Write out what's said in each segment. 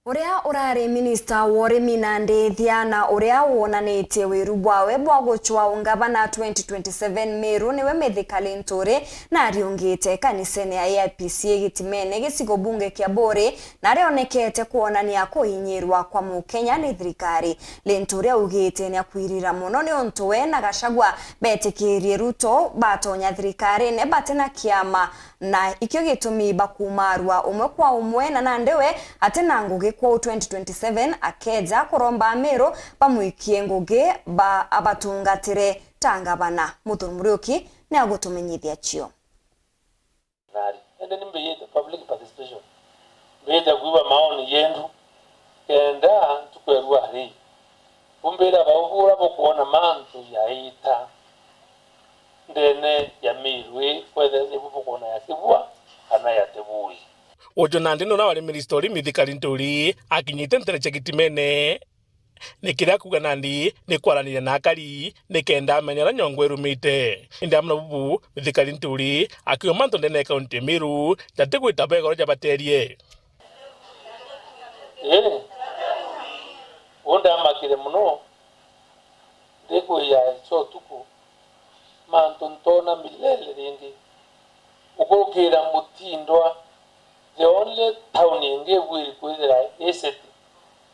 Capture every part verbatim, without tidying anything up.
Uria urari minista wa urimi Nandi Ithiana, uria wonanitie wiru bwawe bwa gucwa ungavana twenty twenty-seven Meru, niwe Mithika Linturi, na ariungite kanisene ya A I P C A Gitimene, gicigo bunge kia Buuri, na arionekete kwonania kuhinyirwa kwa Mukenya ni thirikari. Linturi augite ni akwirira mono niuntu we na Gachagua betikirie Ruto batonya thirikarine batina kiama, na ikio gitumi bakumarua umwe kwa umwe, na nandi we ati na ngugi kwou twenty twenty-seven akeja kuromba Amiru bamwikie ngugi ba abatungatire ta ngavana. Muthuri Muriuki ni agutumenyithia cio. Nari. Indi ni mbiyite public participation. Mbiyite kwigua maoni yendu, kenda ntuku ya rua ri, bumbira bau bura bukwona mantu yaita ndene ya Meru ii, kwethira nibu bukwona ya kibua kana ya tibui. Uju nandi nuna wari minista uri Mithika Linturi akinyite ntere cia Gitimene. Ni kiria akuuga nandi ni kwaraniria na akari nikenda amenye aria nyongo irumite. Indi amwe na bubu, Mithika Linturi akiuga mantu ndene ya kaunti ya Meru jatigwita bega uria jabaterie. Ii, uu ndamakire mono ndikwija ico utuku, mantu ntoona milele ringi. Ukurukira Mutindwa, the only town ingi ibwiri kwithira i city.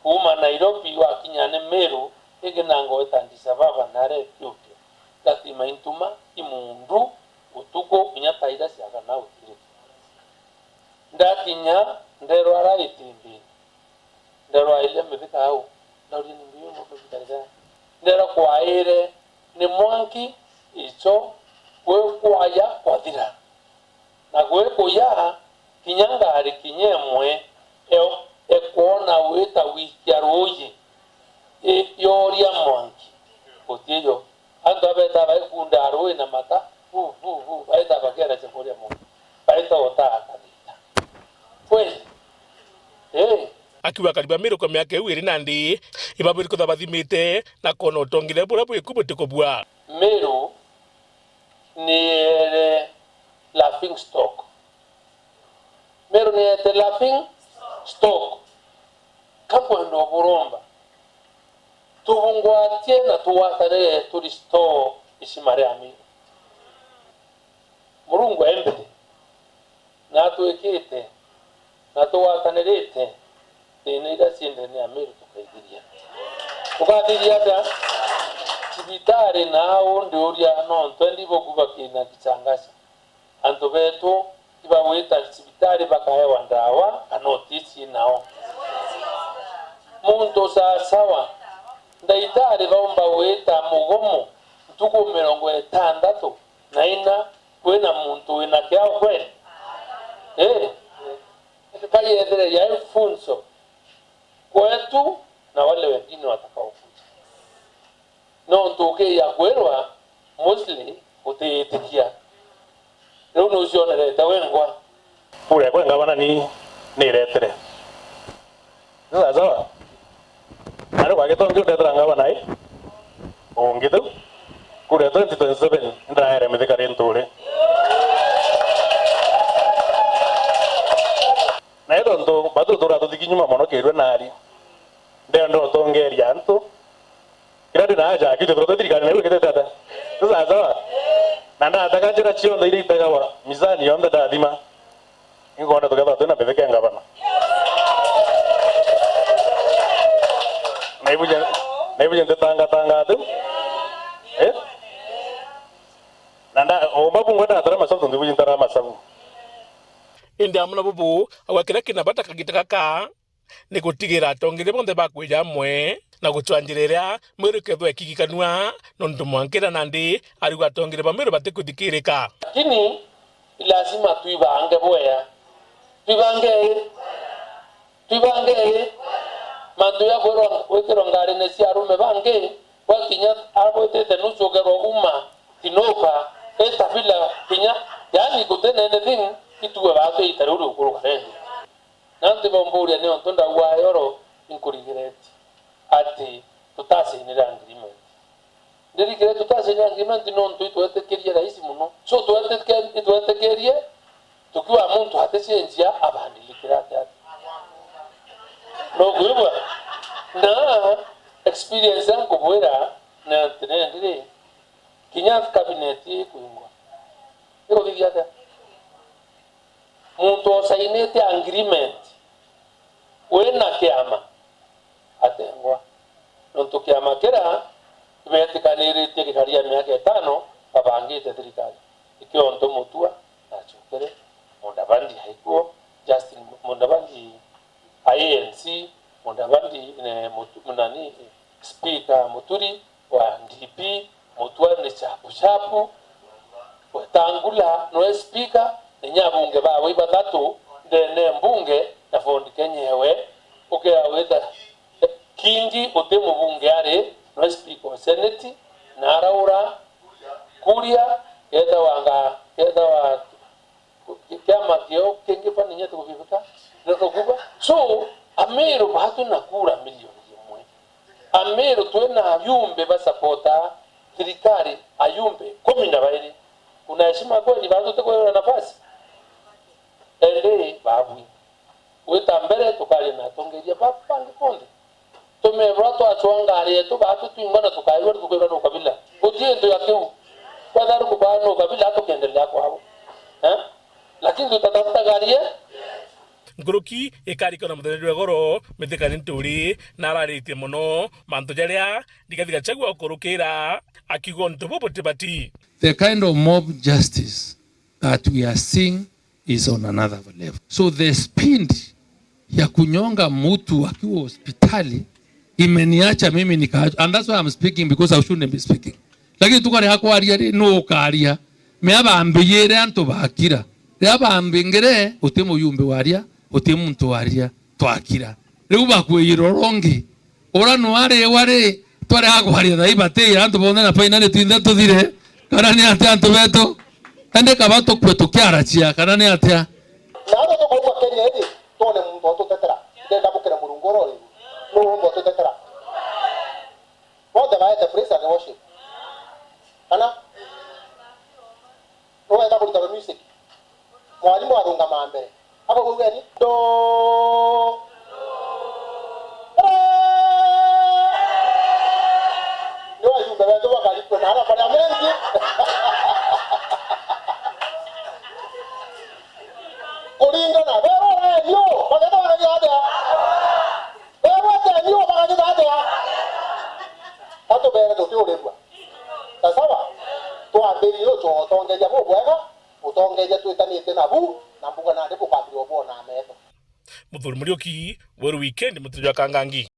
Kuuma Nairobi wakinya ni Meru, ingi na ngoo ita Addis Ababa na aria Ethiopia. Ngatima intuma imundu utuku kinya ta iria ciakana utiriki. Ndakinya nderwa ara itimbini. Nderwa iria mithika au. Ndauria ni mbiu mithika iria. Nderwa kwaire ni mwanki icho gwi kwaya kwathira. Na gwi kuya kinya ngari kinya imwe e-, ekwona wita wikia ruuji i-, yooria mwanki. Gutiyo. Antu abeta baikunda ruui na mata, vu, vu, vu, baita bakiera chakuria mwanki. Baita utaa kathita. Kweli? Eh. Akiuga akari ba Meru kwa miaka iu iri nandi, ibabwiri kwithirwa bathimite na kwona utongire buria bwiku butikubua. Meru ni ere laughing stock. Meru ni ete laughing stock. Ka kwenda uburomba, tubungwatie na tugwatanire tu restore ishima ria Meru. Murungu e mbere, na atwikite, na tugwatanirite thiina iria ciendene ya Meru tukaithiria. Tukathithia atia? Cibitari na au ndiuria no ntwendi bukuba kina Kichangasha. Antu betu ibagwita cibitari bakaewa ndawa kana utici nao. Muntu sasawa, ndaitari baumba gwita mugomo ntuku mirongo itandatu na ina kwina muntu wina kiao kweli? Eh? Kayethire yai funzo kwetu na wale wengine watakaokuja. Nontu ukiija kwirwa, mostly utiitikia. Riu nucionerete wengwa. Kura ekwa ngavana ni niretire. Sawa sawa. Ari kwa gitongi ndetera ngavana i ungi tu. Kura ya twenty twenty-seven ndiraere Mithika Linturi. Na tontu batu tutura tutiki nyuma mono kirwe nari. Ndenda utongeria antu. Kira ndi na aja, kitu turoto thirikari na iwe kitete ata. Sawa sawa. Na ndataka njira cionthe iria itegawa, mizani yonthe ndathima. Ingonda tukethwa twina Mithika e ngavana. Na ibuje, na ibuje ntetangatanga atu. Eh? Na nda, o babu ngwenda atara masabu, tontu ibuje ntara masabu. Indi amwe na bubu, agwa kiria kina bata kagita gaka, ni gutigira atongeria bonthe bakwija amwe na gucwa njira iria Meru ikethwa ikigikanua, nontu mwanka iria nandi ariuga atongeria ba Meru batikuthikirika. Lakini ni lazima twibange bwea. Twibange ii. Twibange ii. Mantu ya kwirwa, gwikirwa ngarine cia arume bangi, gwakinya agwitite nusu ugerwa uma, tinuka, ita bila kinya, yani gutina anything, itue baa twiita riu riukuruka rendi. Na ntibaumburia niuntu ndauga yoro inkurigireti ati tutasainire agreement. Ndirigire tutasainire agreement niuntu itwetikirie rahisi mono. So twetike-, itwetikirie tukiuga muntu aticenjia abandilikire ati ati. Nukwigua? Na experience ya nkubwira ni ati riri, kinya cabinet ikwingwa, ikuthithia atia? Muntu usainite agreement wina kiama atengwa, nontu kiama kira ibetikaniritie gikaria miaka itano babangite thirikari. Ikio ntu Mutua nachokere, Mudavadi aikuo, Justin Mudavadi A N C, Mudavadi, eh, Mutu-, nani, Speaker Muturi wa D P, Mutua ni chapu chapu, Wetangula noe speaker, na inya abunge bawe ibathatu ndene mbunge na Ford Kenya ewe, ukea wita Kingi uti mubunge ari, noe speaker o senate, na araura Kuria, kethawanga, kethawa kiama kiao kingi bani inya tukubibika, ndio tukuba. So, Ameru batu na kura milioni imwe. Ameru twina ayumbe basapota thirikari, ayumbe kumi na bairi. Kuna heshima kweli batu tukwira nafasi? Ende babwi. Gwita mbere tukaria na atongeria ba-, bangi bonthe. Tume bura twacwa ngari yetu batu twingwa na tukaigua tukwirwa ni ukabila. Guti into ya kiu. Kwethira ari kubaa ni ukabila tukendelea kwabo. Eh? Lakini tutatafuta ngari ye. Nkuruki ikarikana muthenya jwa igoro, Mithika ni Nturi nararitie mono mantu jaria Rigathi Gachagua ukurukira akiuga untu bubu ti bati. The kind of mob justice that we are seeing is on another level. So the speed ya kunyonga mtu akiwa hospitali imeniacha mimi nika, and that's why I'm speaking, because I shouldn't be speaking. Lakini tukareha kwaria ri, nu ukaria? Mea bambiyire antu bakira. Ria bambingire, uti muyumbi waria, uti muntu waria, twakira. Riu bakwiyira urongi. Ura nwariwa ri, twarega kwaria thaa ibatiira antu bonthe na finally twinthe tuthire, kana ni atia antu betu? Indi kaba tukue tukiarachia, kana ni atia? Naarua tukauma Kenya iri, twone muntu ututetera. Ndenda bukire Murungu ura uri iguru. Nuu umba ututetera? Bonthe baete praise and worship. Kana? Nuu wenda kurutwa music? Mwarimu arungama mbere. Akauga ugeni. Ndo. Ni wajumbe wetu bakarikwe na ara parliament. Kuringana, beerwa enio, bageta bakagira atia? Beerwa ati enio, bakagira atia? Atubere tutiurirua. Sawa? Twambiririe utongeria bubwega, utongeria twitanitie nabu, na mbuga nandi bukambiriria ubwona na metho. Muthuri Muriuki, Weru Weekend, Muturia jwa Kangangi.